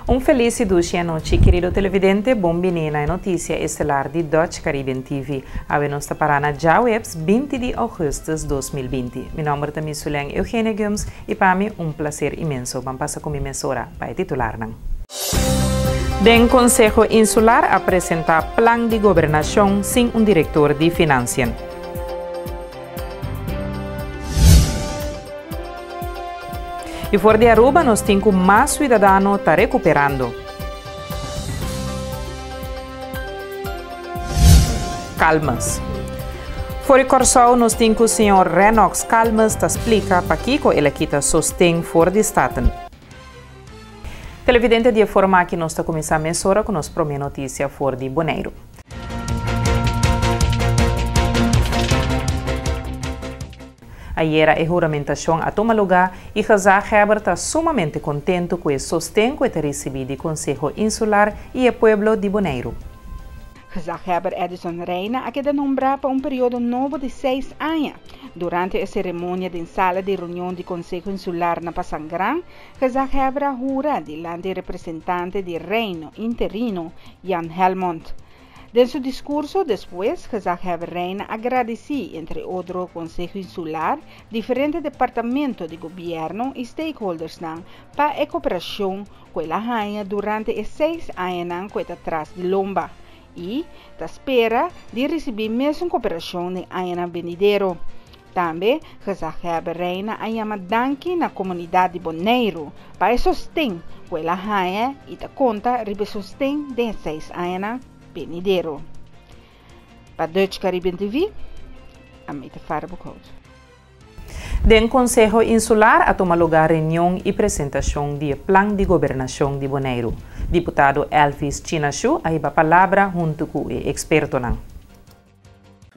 Un felis i dushi anochi, kerido televidente, bon bini na e notisia estelar di Dutch Caribbean TV. Awe nos ta pará na djaweps 20 di ougùstùs 2020. Mi nòmber ta Misulen Eugenia Gumbs i pa mi un plaser inmenso. Ban pasa ku mi mesora pa e titularnan. Den Konseho Insular a presentá plan di gobernashon sin un direktor di finansien. I for di Aruba nos tin ku mas suidadano ta rekuperando. Calmes. For di Kòrsou nos tin ku señor Rennox Calmes ta splika pakiko el a kita sosten for di Staten. Televidente, di e forma aki nos ta kuminsá mesora ku nos promé notisia for di Boneiru. Ayera e huramentashon a tuma lugá i Gezaghebber ta sumamente kontentu ku e sosten ku e ta risibí di Konseho Insular i e pueblo di Boneiru. Gezaghebber Edison Rijna a keda nombrá pa un periodo nobo di seis aña. Durante e seremonia den sala di reunion di Konseho Insular na Pasangran, Gezaghebber a hura dilanti e representante di Reino interino, Jan Helmond. Den su diskurso despues, Gezaghebber Rijna a gradisí, entre otro, Konseho Insular, diferente departamento di gobièrnu i stakeholdersnan pa e koperashon ku el a haña durante e seis añanan ku e ta tras di lomba i ta spera di risibí mesun koperashon den añanan benidero. Tambe Gezaghebber Rijna a yama danki na komunidat di Boneiru pa e sosten ku el a haña i ta konta riba e sosten den e seis añanan benidero. Pa Dutch Caribbean TV, ami ta Farah Boekhout. Den Konseho Insular a tuma lugá reunion i presentashon di e plan di gobernashon di Boneiru. Diputado Elvis Chinashu a hiba palabra huntu ku e ekspertonan.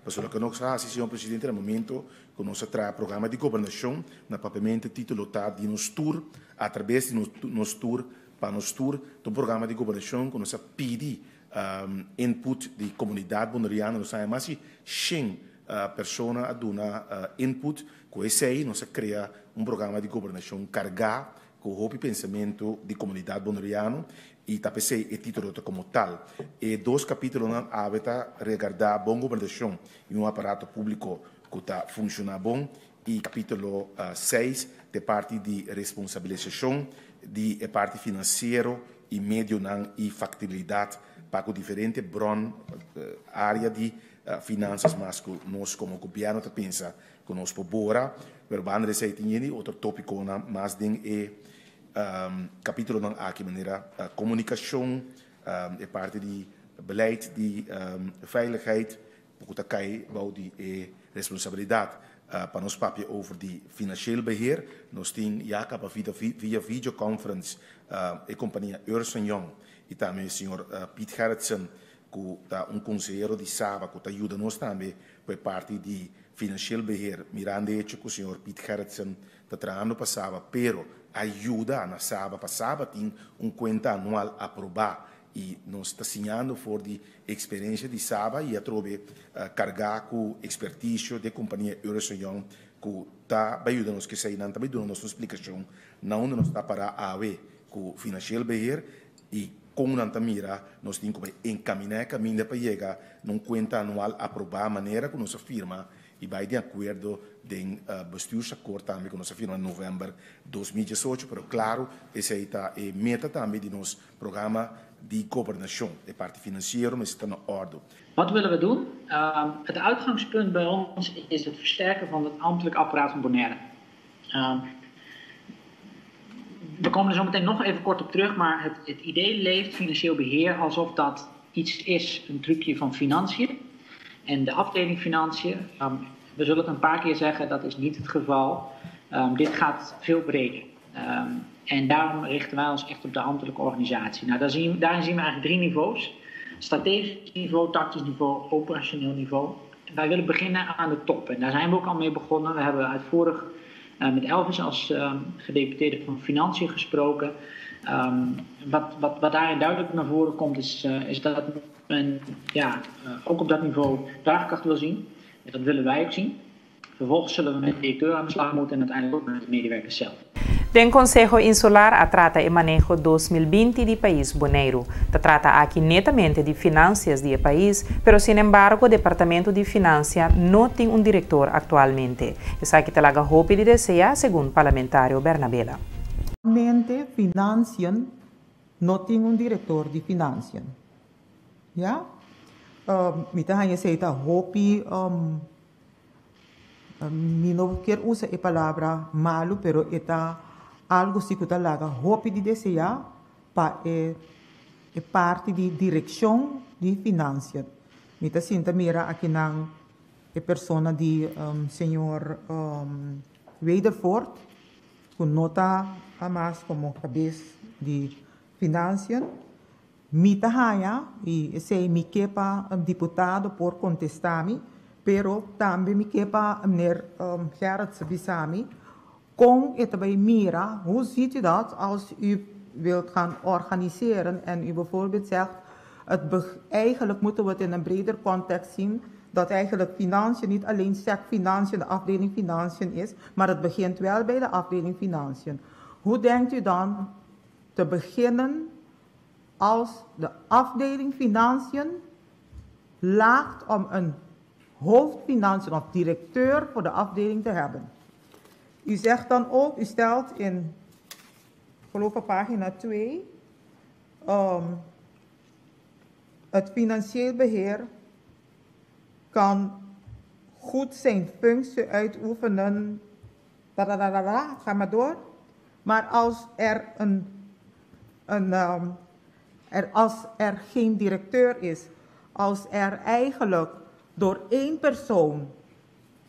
Pasobra loke nos a hasi, señor presidente, na momento ku nos a traha programa di gobernashon, na papiamento e título ta Di nos tur, atrabes di nos tur, pa nos tur. Ta un programa di gobernashon ku nos a pidi input di komunidat boneriano. Nos haña mas di shen persona a duna input. Ku esei nos a krea un programa di gobernashon kargá ku hopi pensamentu di komunidat boneriano i ta p'esei e título ta komo tal. E dos kapítulonan awe ta regardá bon gobernashon i un aparato públiko ku ta funshoná bon i kapítulo seis ta e parti di responsabilisashon di e parti finansiero i medionan i faktibilidat pa ku diferente bron, área di finansas mas ku nos komo gobièrnu ta pensa ku nos por bora, pero banda di esei tin yeni otro tópikonan mas den e kapítulonan aki manera komunikashon, e parti di beleid di veiligheid ku ta kai bou di e responsabilidat pa nos papia over di financieel beheer. Nos tin ya kaba via videoconference e kompania Ernst Young i tambe señor Piet Gerritsen ku ta un konsehero di Saba ku ta yuda nos tambe ku e parti di financieel beheer, mirando e hecho ku señor Piet Gerritsen ta trahando pa Saba pero a yuda na Saba pa Saba tin un kuenta anual aprobá i nos ta siñando for di eksperensia di Saba i atrobe kargá ku ekspertisio di e kompania Ernst Young ku ta bai yuda nos kesei nan ta bai duna nos un splikashon na unda nos ta pará awe ku financieel beheer i kon nan ta mira nos tin ku bai enkaminá e kaminda pa yega na un kuenta anual aprobá manera ku nos a firma i bai di akuerdo den bestuursakkoord tambe ku nos a firma novèmber 2018, pero klaro esei ta e meta tambe di nos programa di gobernashon, e parti finansiero mester ta na òrdu. Wat willen we doen? Het uitgangspunt bij ons is het versterken van het ambtelijk apparaat van Bonaire. We komen er zo meteen nog even kort op terug, maar het, het idee leeft financieel beheer alsof dat iets is, een trucje van financiën. En de afdeling financiën, we zullen het een paar keer zeggen, dat is niet het geval. Dit gaat veel breder. En daarom richten wij ons echt op de ambtelijke organisatie. Nou, daar zien, daarin zien we eigenlijk drie niveaus. Strategisch niveau, tactisch niveau, operationeel niveau. Wij willen beginnen aan de top. En daar zijn we ook al mee begonnen. We hebben uitvoerig met Elvis als gedeputeerde van Financiën gesproken. Wat, wat, wat daarin duidelijk naar voren komt, is, is dat men ja, ook op dat niveau draagkracht wil zien. En dat willen wij ook zien. Vervolgens zullen we met de directeur aan de slag moeten en uiteindelijk ook met de medewerkers zelf. Den Konseho Insular a trata e maneho 2020 di pais Boneiru. Ta trata aki netamente di finansias di e pais, pero sin embargo Departamento di Finansia no tin un direktor aktualmente. Esaki ta laga hopi di deseá, segun parlamentario Bernabela. Actualmente Financiën no tin un direktor di Financiën. Ja? Mi ta haña esei ta hopi mi no kier usa e palabra malu, pero e ta algu si ku ta laga hopi di deseá pa e e parti di direkshon di Financiën. Mi ta sinta mira akinan e persona di señor Wedervoort ku no ta mas komo kabes di Financiën. Mi ta haña, i esei mi ke pa diputado por kontestá mi, pero tambe mi ke pa meneer Gerritsen bisa mi kon e ta bai mira, hoe ziet u dat als u wilt gaan organiseren en u bijvoorbeeld zegt, het eigenlijk moeten we het in een breder context zien, dat eigenlijk financiën niet alleen SEC Financiën, de afdeling Financiën is, maar het begint wel bij de afdeling Financiën. Hoe denkt u dan te beginnen als de afdeling Financiën laagt om een hoofdfinanciën of directeur voor de afdeling te hebben? U zegt dan ook, u stelt in, geloof op pagina 2, het financieel beheer kan goed zijn functie uitoefenen, da, ga maar door. Maar als er geen directeur is, als er eigenlijk door één persoon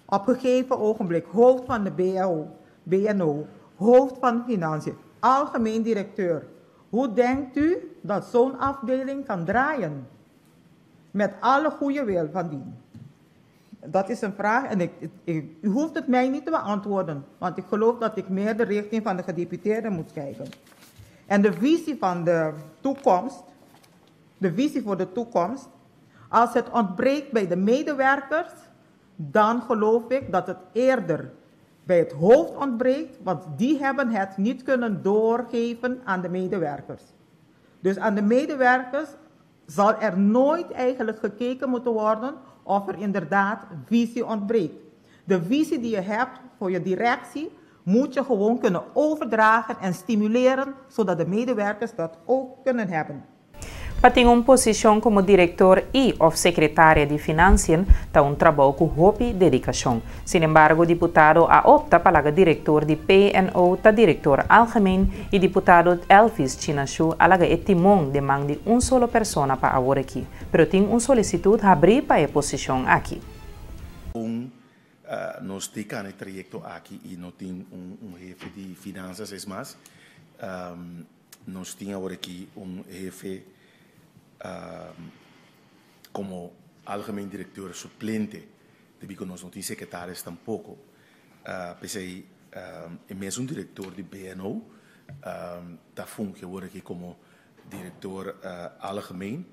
op een gegeven ogenblik hoofd van de BO, BNO, hoofd van Financiën, algemeen directeur, hoe denkt u dat zo'n afdeling kan draaien? Met alle goede wil van dien. Dat is een vraag en u hoeft het mij niet te beantwoorden, want ik geloof dat ik meer de richting van de gedeputeerden moet kijken. En de visie van de toekomst, de visie voor de toekomst, als het ontbreekt bij de medewerkers, dan geloof ik dat het eerder bij het hoofd ontbreekt, want die hebben het niet kunnen doorgeven aan de medewerkers. Dus aan de medewerkers zal er nooit eigenlijk gekeken moeten worden of er inderdaad visie ontbreekt. De visie die je hebt voor je directie moet je gewoon kunnen overdragen en stimuleren, zodat de medewerkers dat ook kunnen hebben. Pa tin un posishon komo direktor i òf sekretario di Financiën ta un trabou ku hopi dedikashon. Sin embargo, diputado a opta pa laga direktor di PNO ta direktor algemeen i diputado Elvis Tjin Asjoe a laga e timon den man di un solo persona pa awor aki. Pero tin un solisitut habrí pa e posishon aki. Un nos tin kana e trayekto aki i no tin un hefe di finansas, es mas, nos tin awor aki un hefe komo algemeen direkteur suplente, debí ku nos no tin sekretaris tampoko. P'esei e mesun direktor di BNO ta fungi awor aki komo direktor algemeen.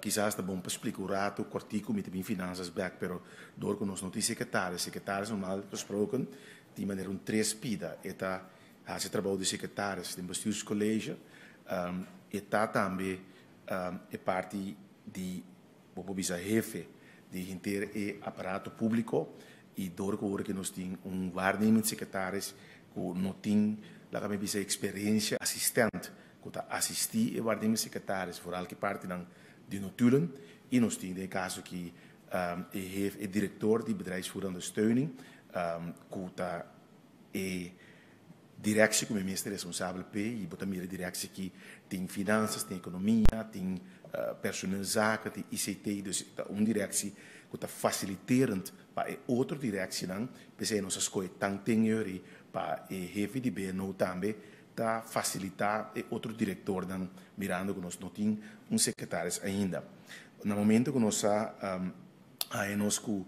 Kisas ta bon pa splika un ratu kòrtiku, mi ta bin finansas bèk, pero dor ku nos no tin sekretaris, sekretaris normal gesproken tin manera un tres pida, e ta hasi trabou di sekretaris den bestuurscollege, e ta tambe e parti di, bo por bisa hefe di henter e aparato públiko, i dor ku ora ku nos tin un waarnemend sekretaris ku no tin, laga mi bisa, eksperensia, asistent ku ta asistí e waarnemend sekretaris vooral ku e partinan di notulen, i nos tin den e kaso aki e hef, e direktor di bedrijfsvoerende ondersteuning ku ta e direksie ku mi mes ta responsabel p'e, i bo ta mira e direksie aki tin finansas, tin ekonomia, tin personeelzaken, tin ICT, dus ta un direksie ku ta fasiliterend pa e otro direksienan. P'esei nos a skohe tan ten yori pa e hefe di BNO tambe ta fasilitá e otro direktornan, mirando ku nos no tin un sekretaris ainda. Na momento ku nos a haña nos ku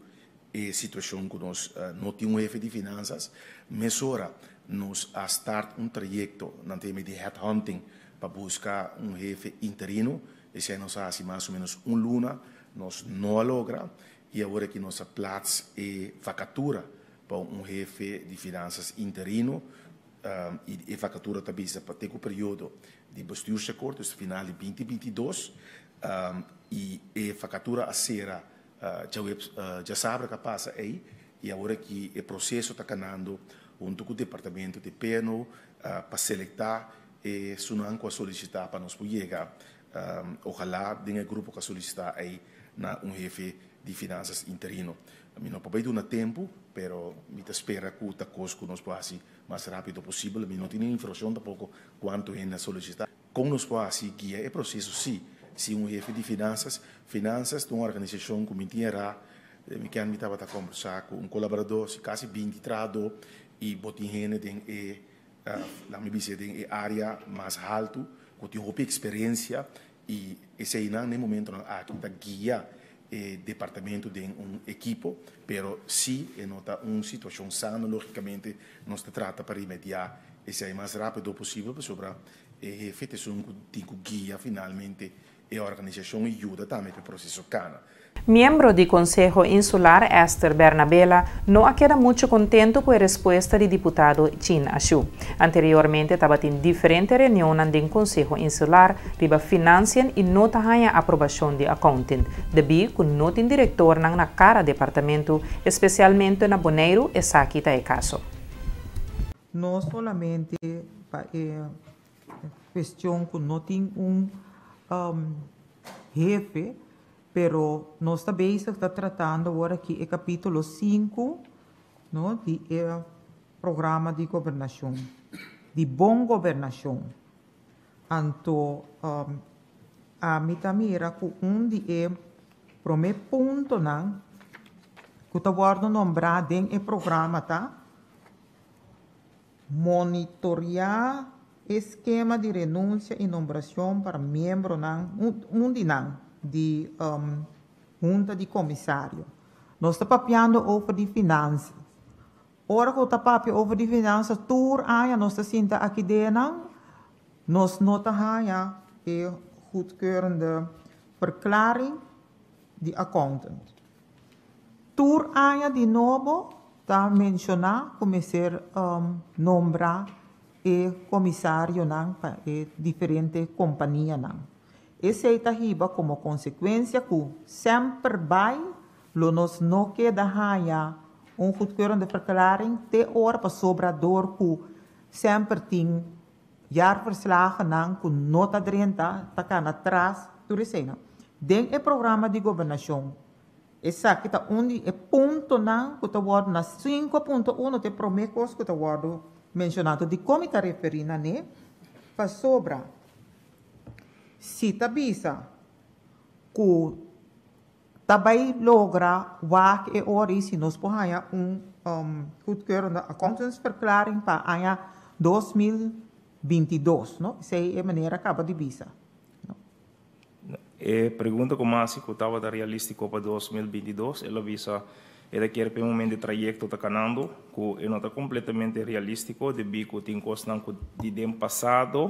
e situashon ku nos no tin un hefe di finansas, mesora nos a start un trayekto nan ta yama di headhunting pa buska un hefe interino. Esei nos a hasi mas o menos un luna, nos no a logra i awor aki nos a plats e vakatura pa un hefe di finansas interino. I e vakatura ta bisa pa te ku periodo di bestuursakkoord, dus final di 2022. I e vakatura a sera djaweps, djasabra ku a pasa ei, i awor aki e proseso ta kanando huntu ku departamento di PNO pa selektá esunnan ku a solisitá pa nos por yega, ojalá den e grupo ku a solisitá ei, na un hefe di finansas interino. Mi no por bai duna tempu, pero mi ta spera ku ta kos ku nos por hasi mas rápido posibel. Mi no tin informashon tampoko kuantu hende a solisitá. Kon nos por hasi guia e proseso? Sí, si un hefe di finansas. Finansas ta un organisashon ku mi tin erá. Mi ken mi tabata kombersá ku un kolaboradó, si kasi 20 trahadó i bo tin hende den e, laat mi bisa, den e área mas haltu ku tin hopi eksperensia i eseinan na e momentonan aki ta guia e departamento den un ekipo, pero si e no ta un situashon sano, lógikamente nos ta trata pa remediá esei mas rápido posibel, pasobra e hefe ta esun ku tin ku guia finalmente e organisashon i yuda tambe pa e proseso kana. Miembro di Konseho Insular Esther Bernabela no a keda muchu kontentu ku e respuesta di diputado Chin Ashu. Anteriormente tabatin diferente reunionnan den Konseho Insular riba finansien i no ta haña aprobashon di accountant, debí ku no tin direktornan na kada departamentu, espesialmente na Boneiru esaki ta e kaso. No solamente pa e kuestion ku no tin un hefe, pero nos ta bezig ta tratando awor aki e kapítulo 5, no, di e programa di gobernashon, di bon gobernashon. Anto ami ta mira ku un di e promé puntonan ku ta wòrdu nombrá den e programa ta monitoreá e skema di renunsia i nombrashon pa miembronan, un di nan, di hunta di komisario. Nos ta papiando over di finansa. Ora ku ta papia over di finansa, tur aña nos ta sinta aki den, nos no ta haña e goedkeurende verklaring di accountant. Tur aña di nobo ta menshoná ku mester nombra e komisarionan pa e diferente kompanianan. Esei ta hiba komo konsekuensia ku semper bai lo nos no keda haña un goedkeurende verklaring te ora pasobra dor ku semper tin jaarverslagennan ku no ta drenta, ta kana tras, tur eseinan. Den e programa di gobernashon esaki ta un di e puntonan ku ta wòrdu na 5.1, ta e promé kos ku ta wòrdu menshoná. Anto dikon mi ta referí na ne? Pasobra si ta bisa ku ta bai logra wak e ora i si nos por haña un goedkeurende accountantsverklaring pa aña 2022, no? Esei e manera kaba di bisa. E pregunta ku masi ku tabata realístiko pa 2022, el a bisa e ta kier pa e momento e trayekto ta kanando ku e no ta kompletamente realístiko debí ku tin kosnan ku di den pasado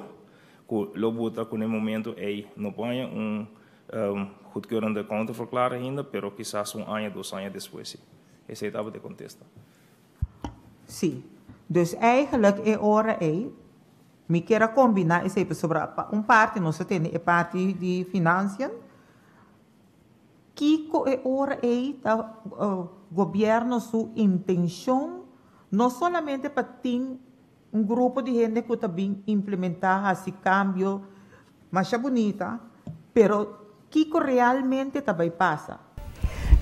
ku lo buta ku na e momento ei no por haña un goedkeurende accountantsverklaring ainda, pero kisas un aña, 2 aña despues si. Esei tabata e kontesta. Sí. Dus eigenlijk e ora ei, mi ke a kombiná esei sobre un parti, nos tin e parti di financiën. Kiko e ora ei ta gobièrnu su intenshon, no solamente pa tin un grupo di hende ku ta bin implementá hasi kambio mas bunita, pero kiko realmente ta bai pasa.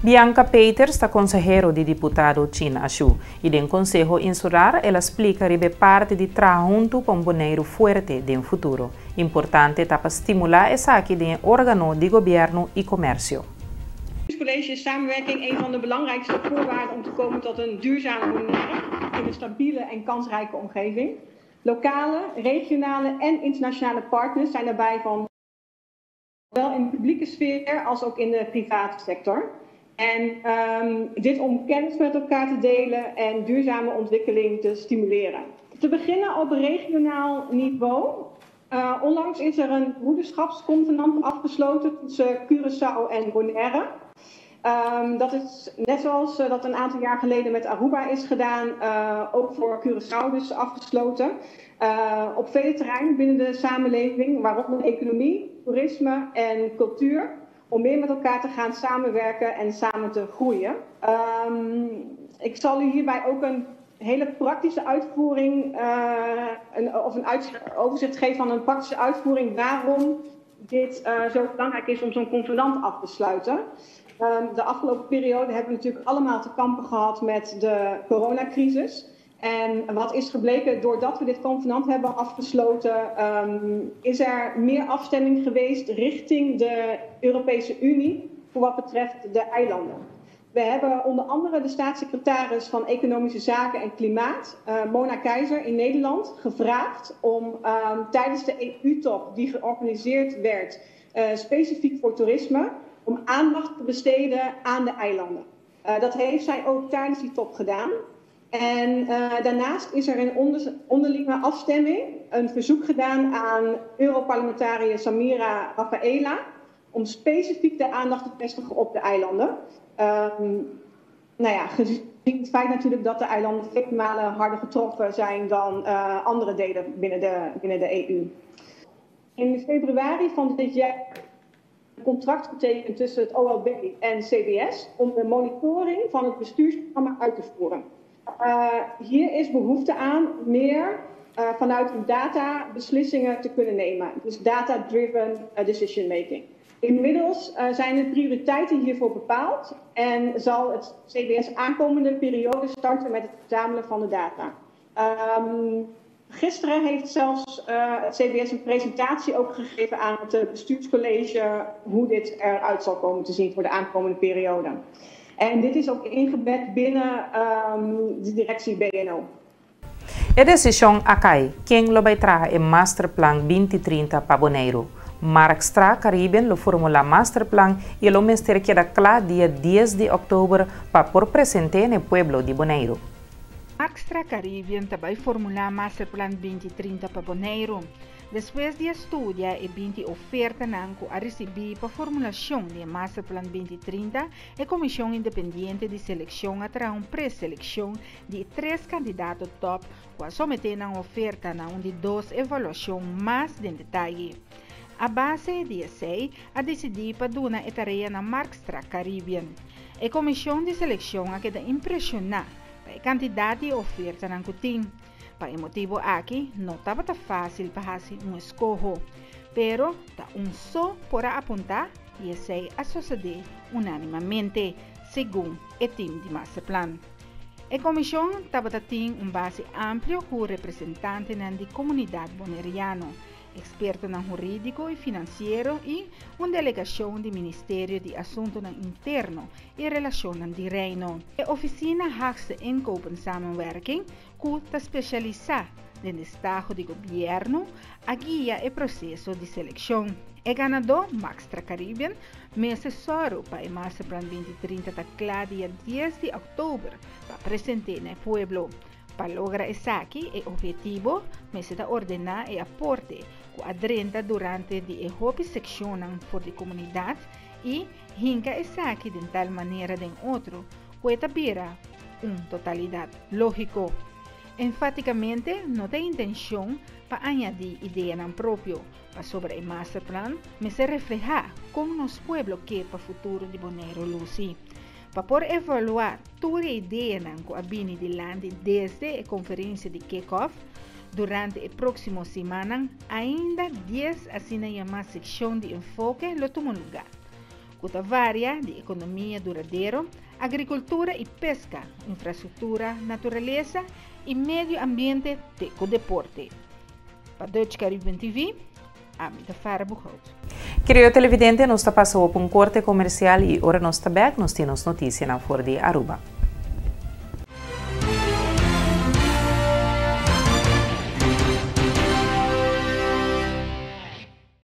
Bianca Peters ta konsehero di diputado Chin Ashu i den Konseho Insular el a splika riba parti di traha huntu pa un Boneiru fuerte den futuro. Importante ta pa stimulá esaki den órgano di gobièrnu i komersio. Het college is samenwerking een van de belangrijkste voorwaarden om te komen tot een duurzame Bonaire in een stabiele en kansrijke omgeving. Lokale, regionale en internationale partners zijn daarbij van zowel in de publieke sfeer als ook in de private sector. En dit om kennis met elkaar te delen en duurzame ontwikkeling te stimuleren. Te beginnen op regionaal niveau. Onlangs is er een broederschapsconvenant afgesloten tussen Curaçao en Bonaire. Dat is net zoals dat een aantal jaar geleden met Aruba is gedaan, ook voor Curaçao dus afgesloten. Op vele terreinen binnen de samenleving, waaronder economie, toerisme en cultuur, om meer met elkaar te gaan samenwerken en samen te groeien. Ik zal u hierbij ook een hele praktische uitvoering, of een overzicht geven van een praktische uitvoering waarom dit zo belangrijk is om zo'n convenant af te sluiten. De afgelopen periode hebben we natuurlijk allemaal te kampen gehad met de coronacrisis. En wat is gebleken, doordat we dit convenant hebben afgesloten, is er meer afstemming geweest richting de Europese Unie voor wat betreft de eilanden. We hebben onder andere de staatssecretaris van Economische Zaken en Klimaat, Mona Keijzer in Nederland, gevraagd om tijdens de EU-top die georganiseerd werd, specifiek voor toerisme, om aandacht te besteden aan de eilanden. Dat heeft zij ook tijdens die top gedaan. En daarnaast is er in onderlinge afstemming een verzoek gedaan aan Europarlementariër Samira Rafaela om specifiek de aandacht te vestigen op de eilanden. Nou ja, gezien het feit natuurlijk dat de eilanden vele malen harder getroffen zijn dan andere delen binnen de EU. In februari van dit jaar een contract getekend tussen het OLB en CBS om de monitoring van het bestuursprogramma uit te voeren. Hier is behoefte aan meer vanuit data beslissingen te kunnen nemen. Dus data-driven decision making. Inmiddels zijn de prioriteiten hiervoor bepaald en zal het CBS aankomende periode starten met het verzamelen van de data. Gisteren heeft zelfs het CBS een presentatie ook gegeven aan het bestuurscollege hoe dit eruit zal komen te zien voor de aankomende periode. En dit is ook ingebed binnen de directie BNO. E desishon a kai, ken lo bai traha e Masterplan 2030 pa Boneiru. Markstra Caribbean lo formulá Masterplan i lo mester keda kla dia 10 di òktober pa por present'é na pueblo di Boneiru. Markstra Caribbean ta bai formulá Masterplan 2030 pa Boneiru. Despues di studia e 20 ofertanan ku a risibí pa formulashon di Masterplan 2030, e komishon independiente di selekshon a traha un preselekshon di tres kandidato top ku a someté nan oferta na un di dos evaluashon mas den detaye. A base di esei, a disidí pa duna e tarea na Markstra Caribbean. E komishon di selekshon a keda impreshoná pa e kantidat di ofertanan ku tin. Pa e motibu aki, no tabata fásil pa hasi un eskoho. Pero ta un so por a apuntá i esei a sosodé unánimamente, segun e tim di Masterplan. E komishon tabatin un base amplio ku representantenan di komunidat boneriano, ekspertonan hurídiko i finansiero i un delegashon di Ministerio di Asuntunan Interno i Relashonnan di Reino. E ofisina Haagse Inkopen Samenwerking, ku ta spesialisá den destaho di gobièrnu, a guia e proseso di selekshon. E ganadó, Maxtra Caribbean, mester sòru pa e Masterplan 2030 ta kla dia 10 di òktober pa present'é na pueblo. Pa logra esaki, e ophetivo, mester ta ordená e aporte ku a drenta durante di e hopi seshonnan for di komunidat i hinka esaki di tal manera den otro, ku ta bira un totalidat lógiko. Enfátikamente, no tin intenshon pa añadí ideanan propio, pasobra e masterplan mester reflehá kon nos pueblo ke pa futuro di Boneiru lusi. Pa por evaluá tur ideanan ku a bini dilanti desde e konferensia di kick-off, durante e próksimo siman, ainda 10 asina yamá seshon di enfoke lo tuma lugá. Ku ta varia di ekonomia duradero, agrikultura i peska, infrastruktura, naturalesa i medio ambiente te ku deporte. Pa Dutch Caribbean TV, ami ta Farah Buchholz. Kerido televidente, nos ta pasando pa un korte komersial i ora nos ta bèk, nos tin notisianan for di Aruba.